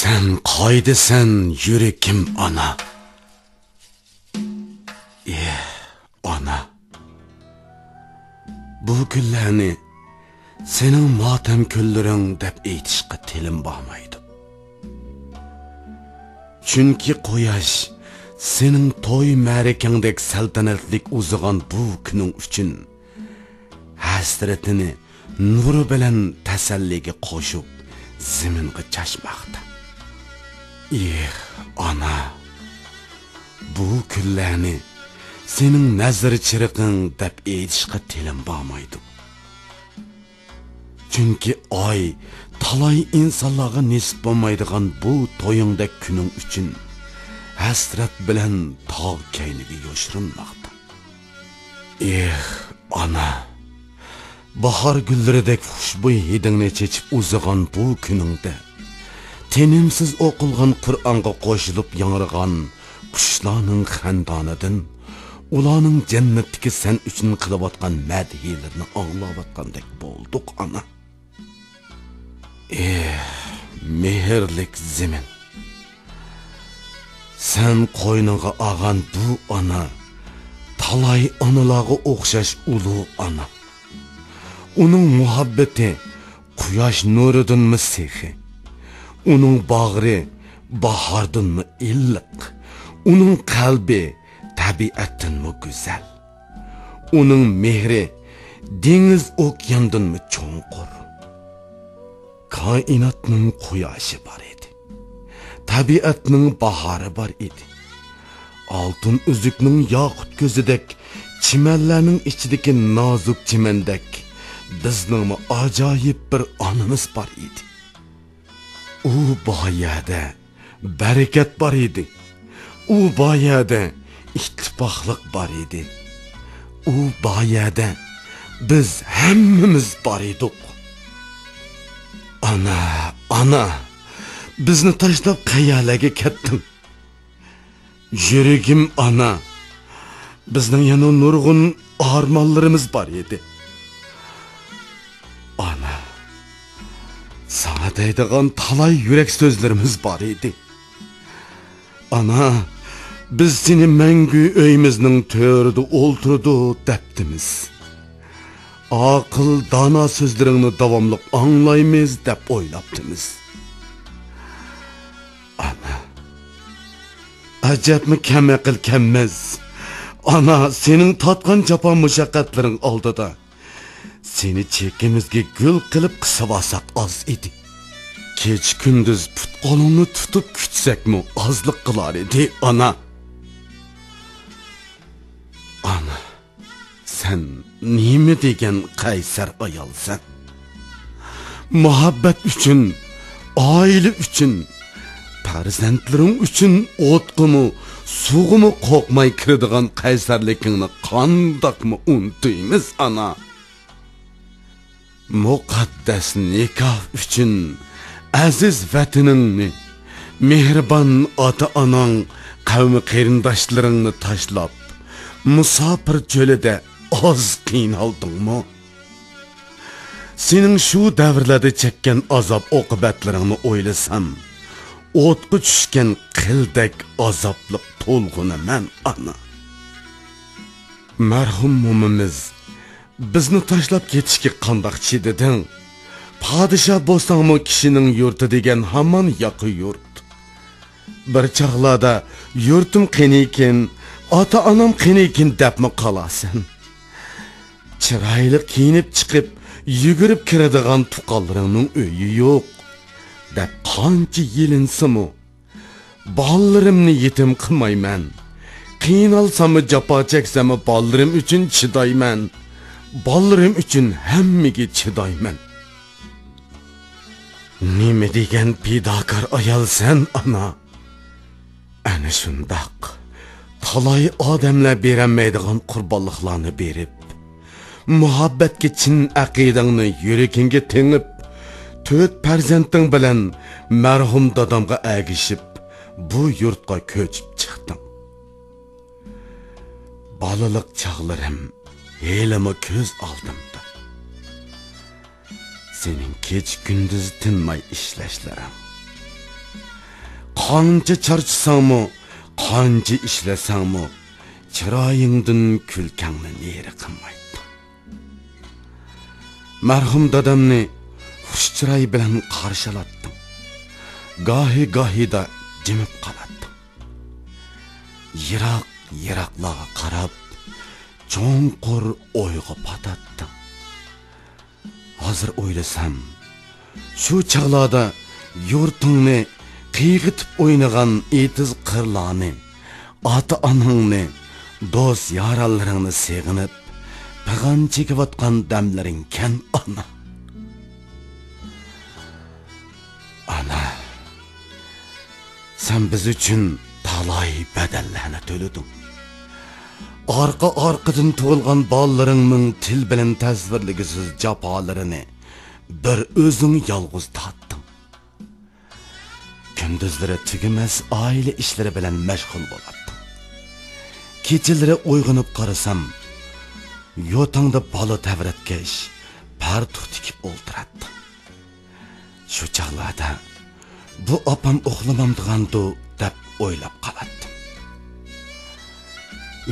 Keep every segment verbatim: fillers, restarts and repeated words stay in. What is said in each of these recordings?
سەن قايدىسەن، يۈرىكىم ئانا؟ ئېھ، ئانا. بۇ كۈنلەرنى سېنىڭ ماتەم كۈنلىرىڭ دەپ ئېيتىشقا تىلىم بارمايدۇ. چۈنكى قۇياش سېنىڭ توي مەرىكەڭدەك سەلتەنەتلىك ئۇزىغان بۇ كۈنۈڭ ئۈچۈن ھەسرىتىنى نۇرى بىلەن تەسەللىگە قوشۇپ زېمىنغا چاچماقتا. ئېھ، ئانا! بۇ كۈنلەرنى سېنىڭ نەزىر چىرىقىڭ دەپ ئېيتىشقا تىلىم بارمايدۇ. چۈنكى ئاي تالاي ئىنسانلارغا نېسىپ بولمايدىغان بۇ تويۇڭدەك كۈنۈڭ ئۈچۈن ھەسرەت بىلەن تاغ كەينىگە يوشۇرۇنماقتا. ئېھ، ئانا! باھار گۈللىرىدەك خۇشبۇي ھىدىڭنى چېچىپ ئۇزىغان بۇ كۈنۈڭدە، تىنىمسىز ئوقۇلغان قۇرئانغا قوشۇلۇپ ياڭرىغان قۇشلارنىڭ خەندانىدىن، ئۇلارنىڭ جەننەتتىكى سەن ئۈچۈن قىلىۋاتقان مەدھىيلىرىنى ئاڭلاۋاتقاندەك بولدۇق، ئانا. ئېھ، مېھىرلىك زېمىن! سەن قوينۇڭغا ئالغان بۇ ئانا، تالاي ئانىلارغا ئوخشاش ئۇلۇغ ئانا. ئۇنىڭ مۇھەببىتى قۇياش نۇرىدىنمۇ سېخىي. ئۇنىڭ باغرى باھاردىنمۇ ئىللىق. ئۇنىڭ قەلبى تەبىئەتتىنمۇ گۈزەل. ئۇنىڭ مېھرى دېڭىز ئوكياندىنمۇ چوڭقۇر. كائىناتنىڭ قۇياشى بار ئىدى. تەبىئەتنىڭ باھارى بار ئىدى. ئالتۇن ئۈزۈكنىڭ ياقۇت كۆزىدەك، چىمەنلەرنىڭ ئىچىدىكى نازۇك چىمەندەك بىزنىڭمۇ ئاجايىپ بىر ئانىمىز بار ئىدى. ئۇ بار يەردە بەرىكەت بار ئىدى. ئۇ بار يەردە ئىتتىپاقلىق بار ئىدى. ئۇ بار يەردە بىز ھەممىمىز بار ئىدۇق. ئانا، ئانا، بىزنى تاشلاپ قەيەرلەرگە كەتتىڭ؟ يۈرىكىم ئانا، بىزنىڭ يەنە نۇرغۇن ئارمانلىرىمىز بار ئىدى. ئانا، ساڭا دەيدىغان تالاي يۈرەك سۆزلىرىمىز بار ئىدى. ئانا، بىز سېنى مەڭگۈ ئۆيىمىزنىڭ تۆرىدە ئولتۇرىدۇ دەپتىمىز. ئاقىل، دانا سۆزلىرىڭنى داۋاملىق ئاڭلايمىز دەپ ئويلاپتىمىز. ئانا، ئەجەبمۇ كەم ئەقىل كەممىز. ئانا، سېنىڭ تارتقان جاپا مۇشەققەتلىرىڭ ئالدىدا سېنى چېكىمىزگە گۈل قىلىپ قىسىۋالساق ئاز ئىدى. كېچە كۈندۈز پۇت قولۇڭنى تۇتۇپ كۈتسەكمۇ ئازلىق قىلار ئىدى، ئانا. ئانا، سەن نېمە دېگەن قەيسەر ئايالسەن! مۇھەببەت ئۈچۈن، ئائىلە ئۈچۈن، پەرزەنتلىرىڭ ئۈچۈن ئوتقىمۇ، سۇغىمۇ قورقماي كىرىدىغان قەيسەرلىكىڭنى قانداقمۇ ئۇنتۇيمىز، ئانا؟ مۇقەددەس نىكاھ ئۈچۈن ئەزىز ۋەتىنىڭنى، مېھرىبان ئاتا-ئاناڭ، قەۋمى قېرىنداشلىرىڭنى تاشلاپ، مۇساپىر چۆلىدە ئاز قىينالدىڭمۇ؟ سېنىڭ شۇ دەۋرلەردە چەككەن ئازاب-ئوقۇبەتلىرىڭنى ئويلىسام، ئوتقا چۈشكەن قىلدەك ئازابلىق تولغىنىمەن، ئانا. مەرھۇم مومىمىز بىزنى تاشلاپ كېتىشكە قانداق چىدىدىڭ؟ پادىشاھ بولساڭمۇ كىشىنىڭ يۇرتى دېگەن ھامان ياقا يۇرت. بىر چاغلاردا يۇرتۇم قېنىكىن، ئاتا-ئانام قېنىكىن دەپمۇ قالارسەن. چىرايلىق كىيىنىپ چىقىپ، يۈگۈرۈپ كىرىدىغان تۇغقانلىرىڭنىڭ ئۆيى يوق، دەپ قانچە يېلىنسىمۇ، بالىلىرىمنى يېتىم قىلمايمەن. قىينالساممۇ، جاپا چەكسەممۇ، بالىلىرىم ئۈچۈن چىدايمەن. بالىلىرىم ئۈچۈن ھەممىگە چىدايمەن. نېمە دېگەن پىداكار ئايالسەن، ئانا! ئەنە شۇنداق، تالاي ئادەملەر بېرەلمەيدىغان قۇربانلىقلارنى بېرىپ، مۇھەببەتكە چىن ئەقىدەڭنى يۈرىكىڭگە تېڭىپ، تۆت پەرزەنتىڭ بىلەن مەرھۇم دادامغا ئەگىشىپ، بۇ يۇرتقا كۆچۈپ چىقتىڭ. بالىلىق چاغلىرىم ھېلىمۇ كۆز ئالدىمدا. سېنىڭ كېچە-كۈندۈز تىنماي ئىشلەشلىرىڭ، قانچە چارچىساڭمۇ، قانچە ئىشلەسەڭمۇ، چىرايىڭدىن كۈلكەڭنى نېرى قىلمايتتىڭ. مەرھۇم دادامنى خۇش چىراي بىلەن قارشى ئالاتتىڭ. گاھى-گاھىدا جىمىپ قالاتتىڭ. يىراق-يىراقلارغا قاراپ، چوڭقۇر ئويغا پاتاتتىڭ. ھازىر ئويلىسام، شۇ چاغلاردا يۇرتۇڭنى قىيغىتىپ ئوينىغان ئېتىز-قىرلارنى، ئاتا-ئاناڭنى، دوست-يارەنلىرىڭنى سېغىنىپ، پىغان چېكىۋاتقان دەملىرىڭكەن، ئانا. ئانا، سەن بىز ئۈچۈن تالاي بەدەللەرنى تۆلىدىڭ. ئارقا-ئارقىدىن تۇغۇلغان بالىلىرىڭنىڭ تىل بىلەن تەسۋىرلىگۈسىز جاپالىرىنى بىر ئۆزۈڭ يالغۇز تارتتىڭ. كۈندۈزلىرى تۈگىمەس ئائىلە ئىشلىرى بىلەن مەشغۇل بولاتتىڭ. كېچىلىرى ئويغىنىپ قارىسام، يوتاڭدا بالا تەۋرەتكەچ، پەرتۇق تىكىپ ئولتۇراتتىڭ. شۇ چاغلاردا، «بۇ ئاپام ئۇخلىمامدىغاندۇ؟» دەپ ئويلاپ قالاتتىم.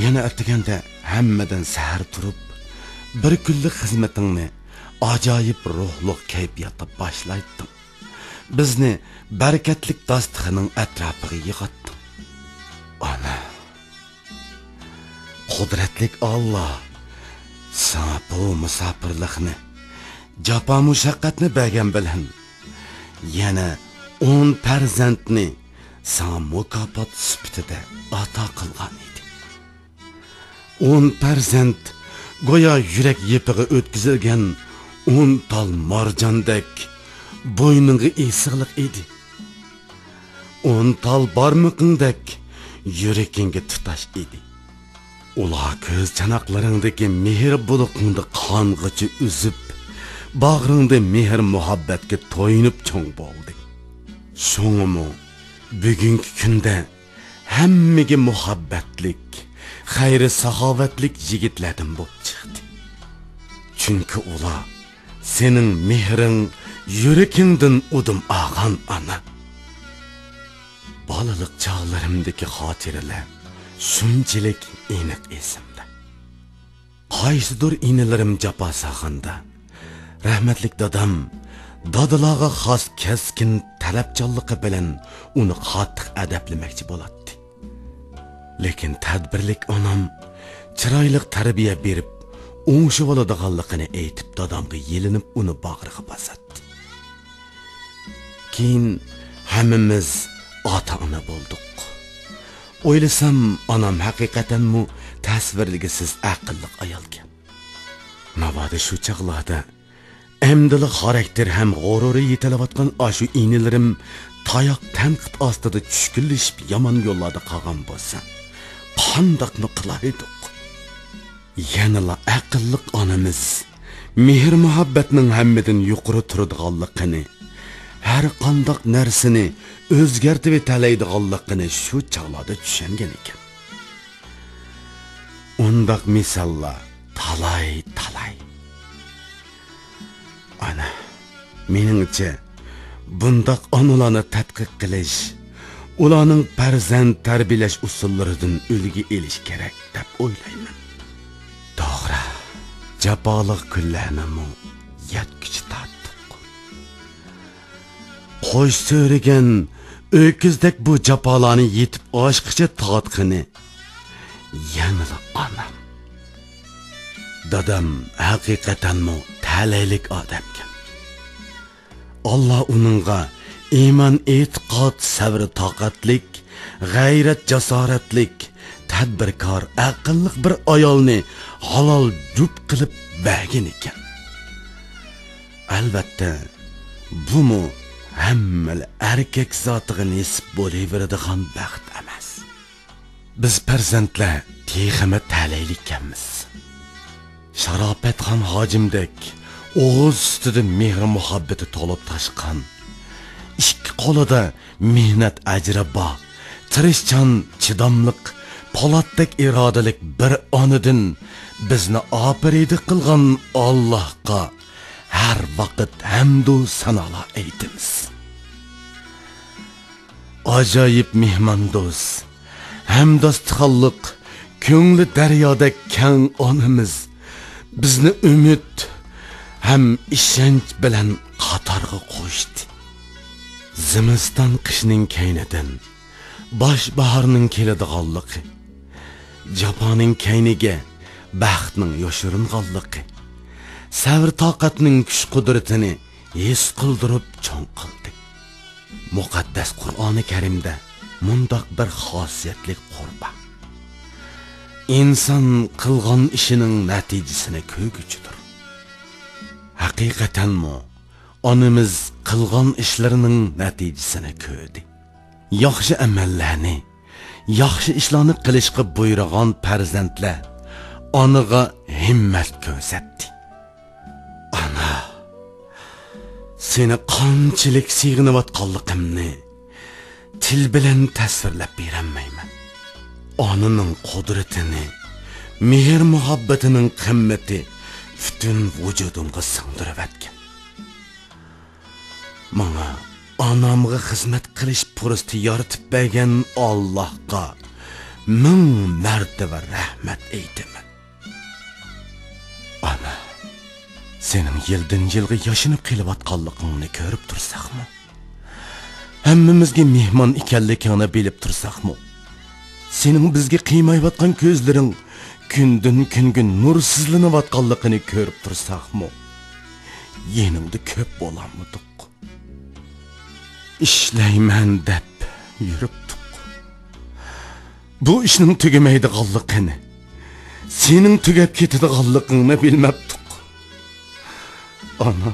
يەنە ئەتىگەندە ھەممىدىن سەھەر تۇرۇپ، بىر كۈنلۈك خىزمىتىڭنى ئاجايىپ روھلۇق كەيپىياتتا باشلايتتىڭ. بىزنى بەرىكەتلىك داستىخىنىڭ ئەتراپىغا يىغاتتىڭ. ئانا، قۇدرەتلىك ئاللا ساڭا بۇ مۇساپىرلىقنى، جاپا-مۇشەققەتنى بەرگەن بىلەن، يەنە ئون پەرزەنتنى ساڭا مۇكاپات سۈپىتىدە ئاتا قىلغان ئىدى. ئون پەرزەنت گويا يۈرەك يىپىغا ئۆتكۈزۈلگەن ئون تال مارجاندەك بوينۇڭغا ئېسىقلىق ئىدى. ئون تال بارمىقىڭدەك يۈرىكىڭگە تۇتاش ئىدى. ئۇلار كۆز چاناقلىرىڭدىكى مېھىر بۇلىقىڭدا قانغىچە ئۈزۈپ، باغرىڭدا مېھىر-مۇھەببەتكە تويۇنۇپ چوڭ بولدى. شۇڭىمۇ بۈگۈنكى كۈندە ھەممىگە مۇھەببەتلىك، خەير-ساخاۋەتلىك يىگىتلەردىن بولۇپ چىقتى. چۈنكى ئۇلار سېنىڭ مېھرىڭ يۈرىكىڭدىن ئۇدۇم ئالغان، ئانا. بالىلىق چاغلىرىمدىكى خاتىرىلەر شۇنچىلىك ئېنىق ئېسىمدە. قايسىدۇر ئىنىلىرىم جاپا ساغاندا، رەھمەتلىك دادام دادىلارغا خاس كەسكىن تەلەپچانلىقى بىلەن ئۇنى قاتتىق ئەدەپلىمەكچى بولاتتى. لېكىن تەدبىرلىك ئانام چىرايلىق تەربىيە بېرىپ، ئوڭشىۋالىدىغانلىقىنى ئېيتىپ، دادامغا يېلىنىپ، ئۇنى باغرىغا باساتتى. كېيىن ھەممىمىز ئاتا-ئانا بولدۇق. ئويلىسام، ئانام ھەقىقەتەنمۇ تەسۋىرلىگۈسىز ئەقىللىق ئايالكەن. ناۋادا شۇ چاغلاردا ئەمدىلا خاراكتېر ھەم غۇرۇرى يېتىلىۋاتقان ئاشۇ ئىنىلىرىم تاياق تەنقىد ئاستىدا چۈشكۈنلىشىپ يامان يوللاردا قالغان بولسا، قانداقمۇ قىلايدۇق؟ يەنىلا ئەقىللىق ئانىمىز مېھىر-مۇھەببەتنىڭ ھەممىدىن يۇقىرى تۇرىدىغانلىقىنى، ھەر قانداق نەرسىنى ئۆزگەرتىۋېتەلەيدىغانلىقىنى شۇ چاغلاردا چۈشەنگەن ئىكەن. ئۇنداق مىساللار تالاي-تالاي. ئانا، مېنىڭچە، بۇنداق ئانىلارنى تەتقىق قىلىش، ئۇلارنىڭ پەرزەنت تەربىيەلەش ئۇسۇللىرىدىن ئۈلگە ئېلىش كېرەك، دەپ ئويلايمەن. توغرا، جاپالىق كۈنلەرنىمۇ يەتكۈچە تارتتۇق. قوش سۆرىگەن ئۆكۈزدەك بۇ جاپالارنى يېتىپ ئاشقىچە تارتقىنى يەنىلا ئانام. دادام ھەقىقەتەنمۇ تەلەيلىك ئادەمكەن. ئاللا ئۇنىڭغا ئىمان، ئېتىقاد، سەۋر، تاقەتلىك، غەيرەت، جاسارەتلىك، تەدبىركار، ئەقىللىق بىر ئايالنى ھالال جۈپ قىلىپ بەرگەن ئىكەن. ئەلۋەتتە، بۇمۇ ھەممىلا ئەركەك زاتىغا نېسىپ بولۇۋېرىدىغان بەخت ئەمەس. بىز پەرزەنتلەر تېخىمۇ تەلەيلىككەنمىز. شاراپەتخان ھاجىمدەك ئوغۇز سۈتىدە مېھىر-مۇھەببىتى تولۇپ تاشقان، ئىككى قولىدا مېھنەت ئەجرى بار، تىرىشچان، چىداملىق، پولاتتەك ئىرادىلىك بىر ئانىدىن بىزنى ئاپىرىدە قىلغان ئاللاھقا ھەر ۋاقىت ھەمدۇ سانالار ئېيتىمىز. ئاجايىپ مېھماندوست، ھەمداستىخانلىق، كۆڭلى دەريادەك كەڭ ئانىمىز بىزنى ئۈمىد ھەم ئىشەنچ بىلەن قاتارغا قوشتى. زىمىستان قىشنىڭ كەينىدىن باش باھارنىڭ كېلىدىغانلىقى، جاپانىڭ كەينىگە بەختنىڭ يوشۇرۇنغانلىقى، سەۋر-تاقەتنىڭ كۈچ-قۇدرىتىنى ھېس قىلدۇرۇپ چوڭ قىلدى. مۇقەددەس قۇرئانى كەرىمدە مۇنداق بىر خاسىيەتلىك قۇر بار: «ئىنسان قىلغان ئىشىنىڭ نەتىجىسىنى كۆرگۈچىدۇر.» ھەقىقەتەنمۇ، ئانىمىز قىلغان ئىشلىرىنىڭ نەتىجىسىنى كۆردى. ياخشى ئەمەللەرنى، ياخشى ئىشلارنى قىلىشقا بۇيرۇغان پەرزەنتلەر ئانىغا ھىممەت كۆرسەتتى. ئانا، سېنى قانچىلىك سېغىنىۋاتقانلىقىمنى تىل بىلەن تەسۋىرلەپ بېرەلمەيمەن. ئانىنىڭ قۇدرىتىنى، مېھىر-مۇھەببىتىنىڭ قىممىتى پۈتۈن ۋۇجۇدۇمغا سىڭدۈرۈۋەتكەن. ماڭا ئانامغا خىزمەت قىلىش پۇرسىتى يارىتىپ بەرگەن ئاللاھقا مىڭ مەرتىۋە رەھمەت ئېيتىمەن. ئانا، سېنىڭ يىلدىن-يىلغا ياشىنىپ قېلىۋاتقانلىقىڭنى كۆرۈپ تۇرساقمۇ، ھەممىمىزگە مېھمان ئىكەنلىكىڭنى بىلىپ تۇرساقمۇ، سېنىڭ بىزگە قىيمايۋاتقان كۆزلىرىڭ كۈندىن-كۈنگە نۇرسىزلىنىۋاتقانلىقىنى كۆرۈپ تۇرساقمۇ، يېنىڭدا كۆپ بولالمىدۇق. ئىشلەيمەن دەپ يۈرۈپتۇق. بۇ ئىشنىڭ تۈگىمەيدىغانلىقىنى، سېنىڭ تۈگەپ كېتىدىغانلىقىڭنى بىلمەپتۇق. ئانا،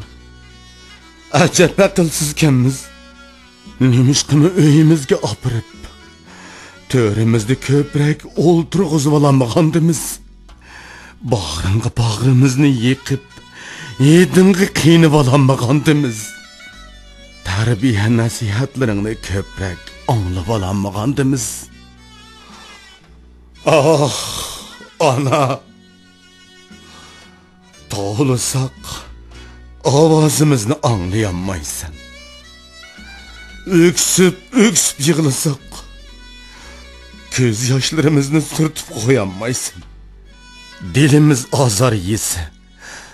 ئەجەب ئەقىلسىزكەنمىز. نېمىشقىمۇ ئۆيىمىزگە ئاپىرىپ، تۆرىمىزدە كۆپرەك ئولتۇرغۇزۇۋالالمىغاندىمىز؟ باغرىڭغا باغرىمىزنى يېقىپ، ھىدىڭغا قىينىۋالالمىغاندىمىز؟ تەربىيە نەسىھەتلىرىڭنى كۆپرەك ئاڭلىۋالالمىغاندىمىز؟ ئاھ، ئانا! توۋلىساق، ئاۋازىمىزنى ئاڭلىيالمايسەن. ئۆكسۈپ-ئۆكسۈپ يىغلىساق، كۆز ياشلىرىمىزنى سۈرتۈپ قويالمايسەن. دىلىمىز ئازار يېسە،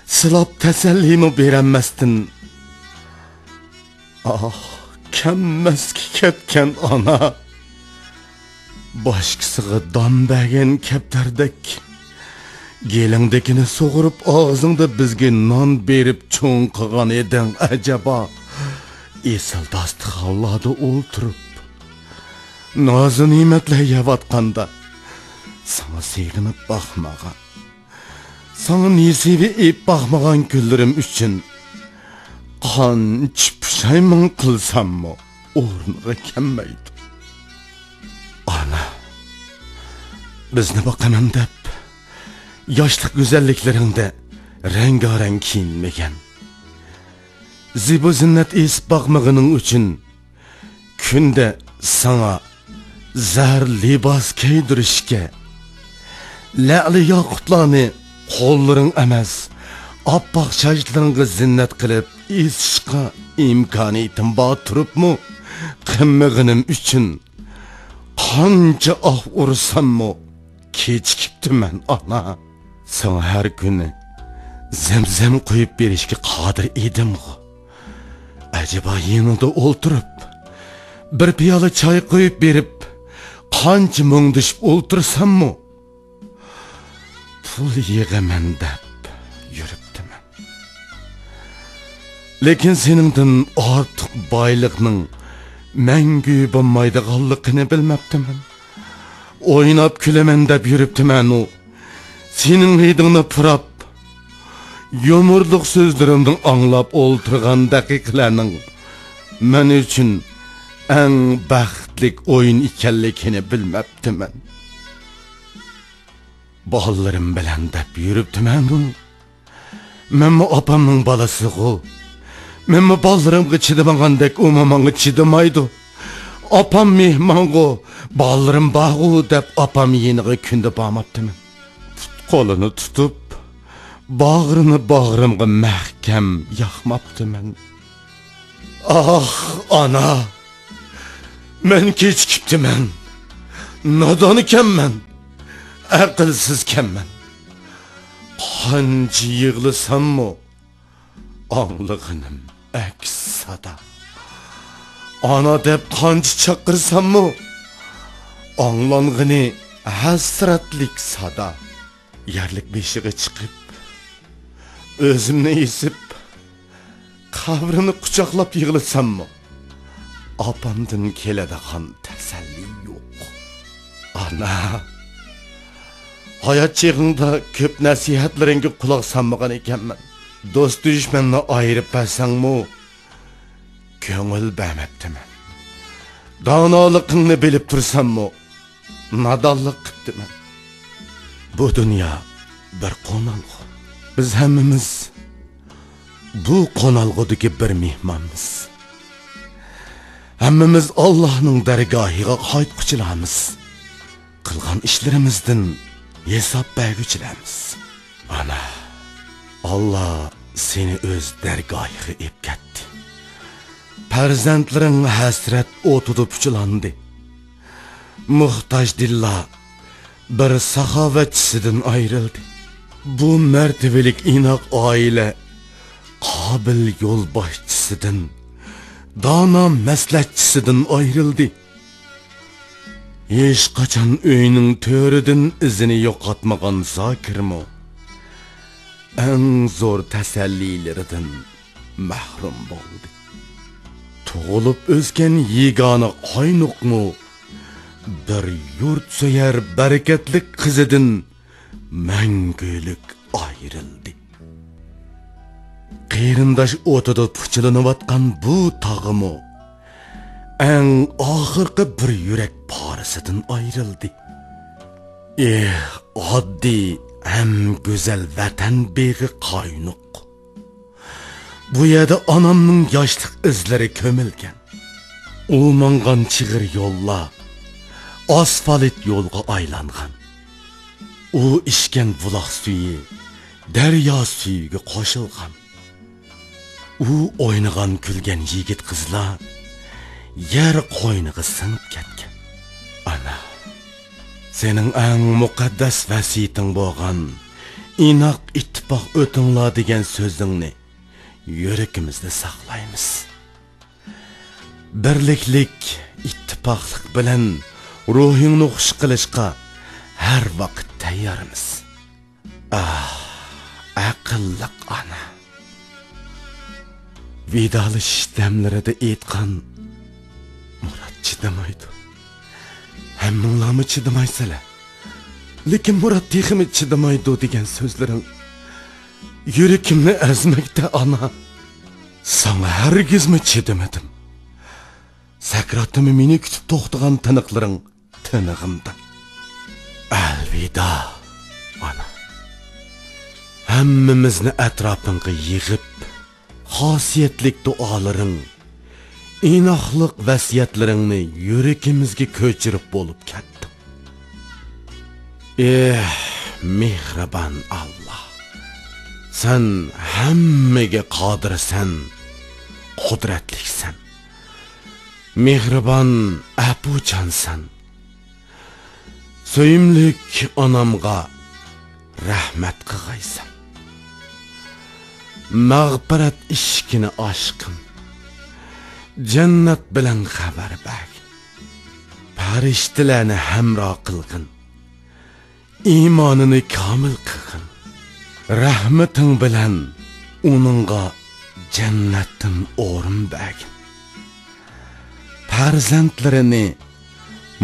سىلاپ تەسەللىمۇ بېرەلمەستىن، ئاھ، كەممەسكە كەتكەن ئانا! باشكىسىغا دان بەرگەن كەپتەردەك، گېلىڭدىكىنى سۇغۇرۇپ، ئاغزىڭدا بىزگە نان بېرىپ چوڭ قىلغان ئىدىڭ ئەجەبا؟ ئېسىل داستىخانلاردا ئولتۇرۇپ، نازۇ-نېمەتلەر يەۋاتقاندا، ساڭا سېغىنىپ باقمىغان، ساڭا نېسىۋە ئېلىپ باقمىغان كۈنلىرىم ئۈچۈن قانچە پۇشايمان قىلساممۇ ئورنىغا كەلمەيدۇ. ئانا، بىزنى باقىمەن دەپ، ياشلىق گۈزەللىكلىرىڭدە رەڭگارەڭ كىيىنمىگەن، زىبۇ-زىننەت ئېسىپ باقمىغىنىڭ ئۈچۈن كۈندە ساڭا زەھەر لىباس كىيدۈرۈشكە، لەئلى ياقۇتلارنى قوللىرىڭ ئەمەس، ئاپئاق چاچلىرىڭغا زىننەت قىلىپ ئېسىشقا ئىمكانىيىتىم بار تۇرۇپمۇ، قىلمىغىنىم ئۈچۈن قانچە ئاھ ئۇرساممۇ كېچىكىپتىمەن، ئانا. ساڭا ھەر كۈنى زەمزەم قۇيۇپ بېرىشكە قادىر ئىدىمغۇ؟ ئەجەبا يېنىڭدا ئولتۇرۇپ، بىر پىيالە چاي قۇيۇپ بېرىپ، قانچە مۇڭدىشىپ ئولتۇرساممۇ، پۇل يىغىمەن دەپ يۈرۈپتىمەن. لېكىن سېنىڭدىن ئارتۇق بايلىقنىڭ مەڭگۈ بولمايدىغانلىقىنى بىلمەپتىمەن. ئويناپ كۈلىمەن دەپ يۈرۈپتىمەنۇ، سېنىڭ ھىدىڭنى پۇراپ، يۇمۇرلۇق سۆزلىرىمنى ئاڭلاپ ئولتۇرغان دەقىقىلەرنىڭ مەن ئۈچۈن ئەڭ بەختلىك ئويۇن ئىكەنلىكىنى بىلمەپتىمەن. بالىلىرىم بىلەن دەپ يۈرۈپتىمەنۇ، مەنمۇ ئاپامنىڭ بالىسىغۇ. مەنمۇ بالىلىرىمغا چىدىمىغاندەك ئۇمۇ ماڭا چىدىمايدۇ. ئاپام مېھمانغۇ، بالىلىرىم بارغۇ دەپ ئاپام يېنىغا كۈندە بارماپتىمەن. پۇت-قولىنى تۇتۇپ، باغرىنى باغرىمغا مەھكەم ياقماپتىمەن. ئاھ، ئانا! مەن كېچىكىپتىمەن. نادان ئىكەنمەن. ئەقىلسىزكەنمەن. قانچە يىغلىساممۇ، ئاڭلىغىنىم ئەكس سادا. ئانا دەپ قانچە چاقىرساممۇ، ئاڭلانغىنى ھەسرەتلىك سادا. يەرلىك بېشىغا چىقىپ، ئۆزۈمنى ئېسىپ، قەبرىنى قۇچاقلاپ يىغلىساممۇ، ئاپامدىن كېلىدىغان تەسەللى يوق. ئانا، ھايات چېغىڭدا كۆپ نەسىھەتلىرىڭگە قۇلاق سالمىغان ئىكەنمەن. دوست-دۈشمەننى ئايرىپ بەرسەڭمۇ، كۆڭۈل بەرمەپتىمەن. دانالىقىڭنى بىلىپ تۇرساممۇ، نادانلىق قىپتىمەن. بۇ دۇنيا بىر قونالغۇ. بىز ھەممىمىز بۇ قونالغۇدىكى بىر مېھمانمىز. ھەممىمىز ئاللاھنىڭ دەرگاھىغا قايتقۇچىلارمىز. قىلغان ئىشلىرىمىزدىن ھېساب بەرگۈچىلەرمىز. ئانا، ئاللا سېنى ئۆز دەرگاھىغا ئېلىپ كەتتى. پەرزەنتلىرىڭ ھەسرەت ئوتىدا پۇچىلاندى. موھتاج دىللا بىر ساخاۋەتچىسىدىن ئايرىلدى. بۇ مەرتىۋىلىك ئىناق ئائىلە قابىل يولباشچىسىدىن، دانا مەسلىھەتچىسىدىن ئايرىلدى. ھېچقاچان ئۆينىڭ تۆرىدىن ئىزىنى يوقاتمىغان زاكىرمۇ ئەڭ زور تەسەللىلىرىدىن مەھرۇم بولدى. تۇغۇلۇپ ئۆسكەن يېگانە قاينۇقمۇ بىر يۇرتسۆيەر بەرىكەتلىك قىزىدىن مەڭگۈلۈك ئايرىلدى. قېرىنداش ئوتىدا پۇچىلىنىۋاتقان بۇ تاغىمۇ ئەڭ ئاخىرقى بىر يۈرەك پارىسىدىن ئايرىلدى. ئېھ، ئاددىي ھەم گۈزەل ۋەتەن بېغى قاينۇق. بۇ يەردە ئانامنىڭ ياشلىق ئىزلىرى كۆمۈلگەن. ئۇ ماڭغان چىغىر يوللار ئاسفالت يولغا ئايلانغان. ئۇ ئىچكەن بۇلاق سۈيى دەريا سۈيىگە قوشۇلغان. ئۇ ئوينىغان، كۈلگەن يىگىت قىزلار يەر قوينىغا سىڭىپ كەتكەن. ئانا، سېنىڭ ئەڭ مۇقەددەس ۋەسىيىتىڭ بولغان «ئىناق ئىتتىپاق ئۆتۈڭلار» دېگەن سۆزۈڭنى يۈرىكىمىزدە ساقلايمىز. بىرلىكلىك، ئىتتىپاقلىق بىلەن روھىڭنى خۇش قىلىشقا ھەر ۋاقىت تەييارمىز. ئاھ، ئەقىللىق ئانا. ۋىدالىشىش دەملىرىدە ئېيتقان، «مۇرات چىدىمايدۇ. ھەممىڭلارمۇ چىدىمايسىلەر. لېكىن مۇرات تېخىمۇ چىدىمايدۇ» دېگەن سۆزلىرىڭ يۈرىكىمنى ئەزمەكتە، ئانا. ساڭا ھەرگىزمۇ چىدىمىدىم. سەكراتتىمۇ مېنى كۈتۈپ توختىغان تىنىقلىرىڭ تىنىقىمدا. ئەلۋىدا، ئانا. ھەممىمىزنى ئەتراپىڭغا يىغىپ، خاسىيەتلىك دۇئالىرىڭ، ئىناقلىق ۋەسىيەتلىرىڭنى يۈرىكىمىزگە كۆچۈرۈپ بولۇپ كەتتىڭ. ئېھ، مېھرىبان ئاللا! سەن ھەممىگە قادىرسەن، قۇدرەتلىكسەن. مېھرىبان، ئەپۇچانسەن. سۆيۈملۈك ئانامغا رەھمەت قىلغايسەن. مەغپىرەت ئىشىكىنى ئاچقىن. جەننەت بىلەن خەۋەر بەرگىن. پەرىشتىلەرنى ھەمراھ قىلغىن. ئىمانىنى كامىل قىلغىن. رەھمىتىڭ بىلەن ئۇنىڭغا جەننەتتىن ئورۇن بەرگىن. پەرزەنتلىرىنى،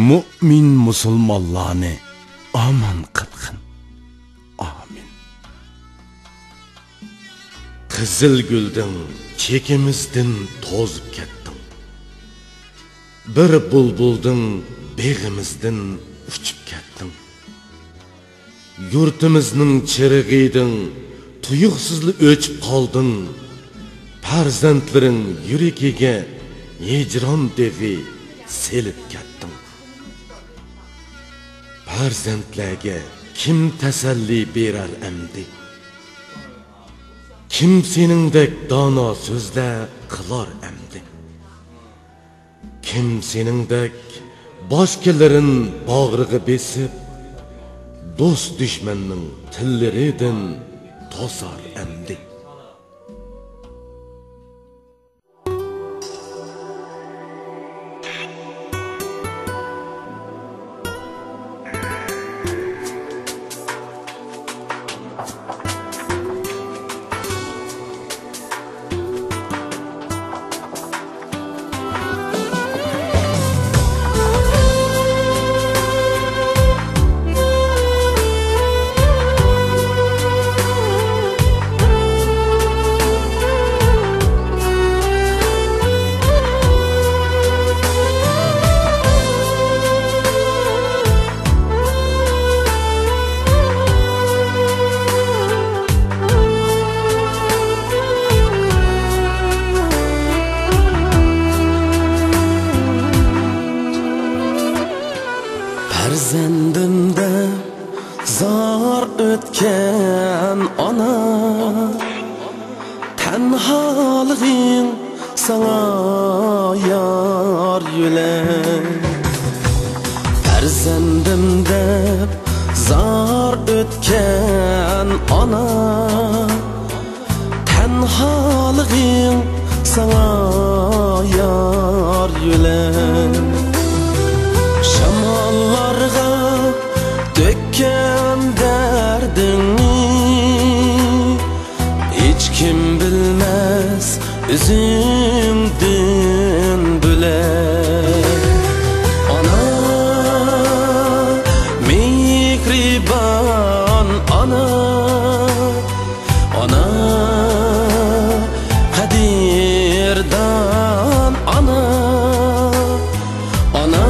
مۇئمىن مۇسۇلمانلارنى ئامان قىلغىن. ئامىن. قىزىل گۈلدىڭ چېكىمىزدىن توزۇپ كەتتىڭ. بىر بۇلبۇلدىڭ بېغىمىزدىن ئۇچۇپ كەتتىڭ. يۇرتىمىزنىڭ چىرىغىدىڭ تۇيۇقسىزلا ئۆچۈپ قالدىڭ. پەرزەنتلىرىڭ يۈرىكىگە ھىجران دېغى سېلىپ كەتتىڭ. پەرزەنتلەرگە كىم تەسەللى بېرەر ئەمدى؟ كىم سېنىڭدەك دانا سۆزلەر قىلار ئەمدى؟ كىم سېنىڭدەك باش كېلىرىن باغرىغا بېسىپ، دوست-دۈشمەننىڭ تىللىرىدىن توسار ئەمدى؟ پەرزەندىم دەپ زار ئۆتكەن ئانا، تەنھالىقىڭ ساڭا يار يۆلەك. پەرزەندىم دەپ زار ئۆتكەن ئانا، تەنھالىقىڭ ساڭا يار يۆلەك. شاماللارغا تۆككەن دەردىڭنى ھېچكىم بىلمەس ئۆزۈڭدىن بۆلەك. ئانا، مېھرىبان ئانا، ئانا، قەدىردان ئانا، ئانا،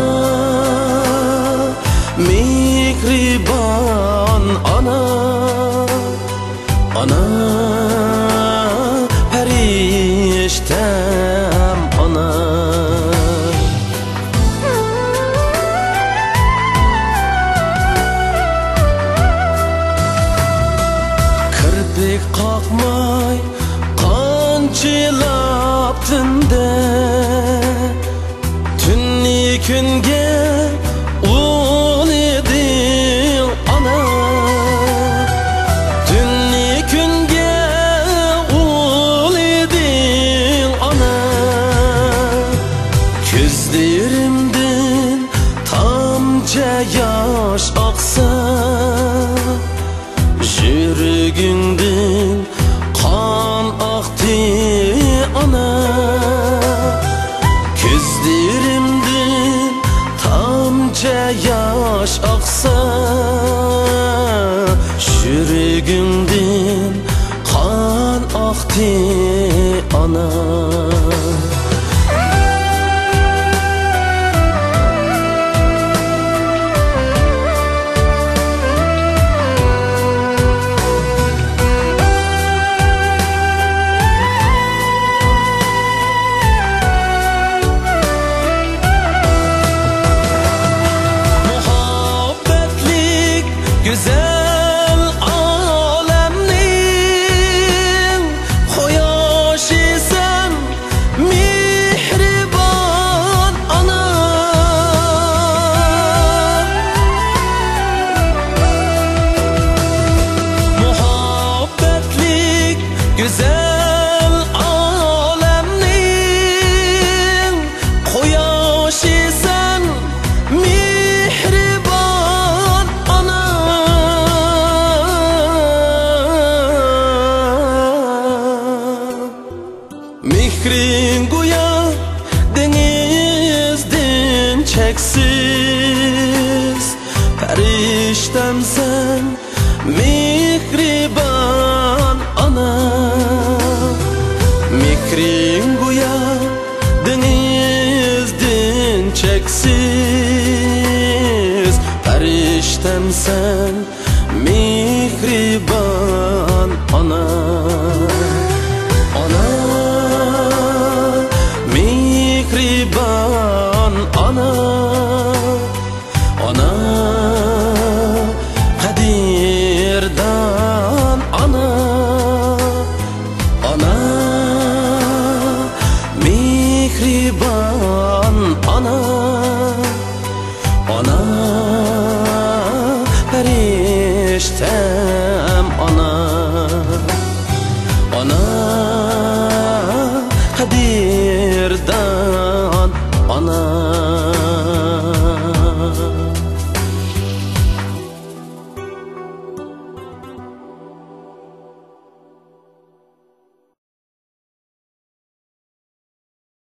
مېھرىبان ئانا، ئانا، پەرىشتەم ئانا. كىرپىك قاقماي قانچىلاپ تۈندە، تۈننى كۈنگە ئۇلىدىڭ ئانا، تۈننى كۈنگە ئۇلىدىڭ ئانا. كۆزلىرىمدىن تامچە ياش ئاقسا، يۈرىكىڭدىن قان ئاقتى ئانا. كۆزلىرىمدىن تامچە ياش ئاقسا، يۈرىكىڭدىن قان ئاقتى ئانا. مۇھەببەتلىك گۈزەل ئالەمنىڭ قۇياشى سەن، مېھرىبان ئانا. مۇھەببەتلىك گۈزەل ئالەمنىڭ قۇياشى سەن، مېھرىبان ئانا. مېھرىڭ گويا دېڭىزدىن چەكسىز، پەرىشتەمسەن، مېھرىبان ئانا. مېھرىڭ گويا دېڭىزدىن چەكسىز، پەرىشتەمسەن، مېھرىبان ئانا. ئانا، مېھرىبان ئانا. ئانا، قەدىردان ئانا، ئانا، مېھرىبان ئانا، ئانا، پەرىشتەم ئانا، ئانا، قەدىردان ئانا.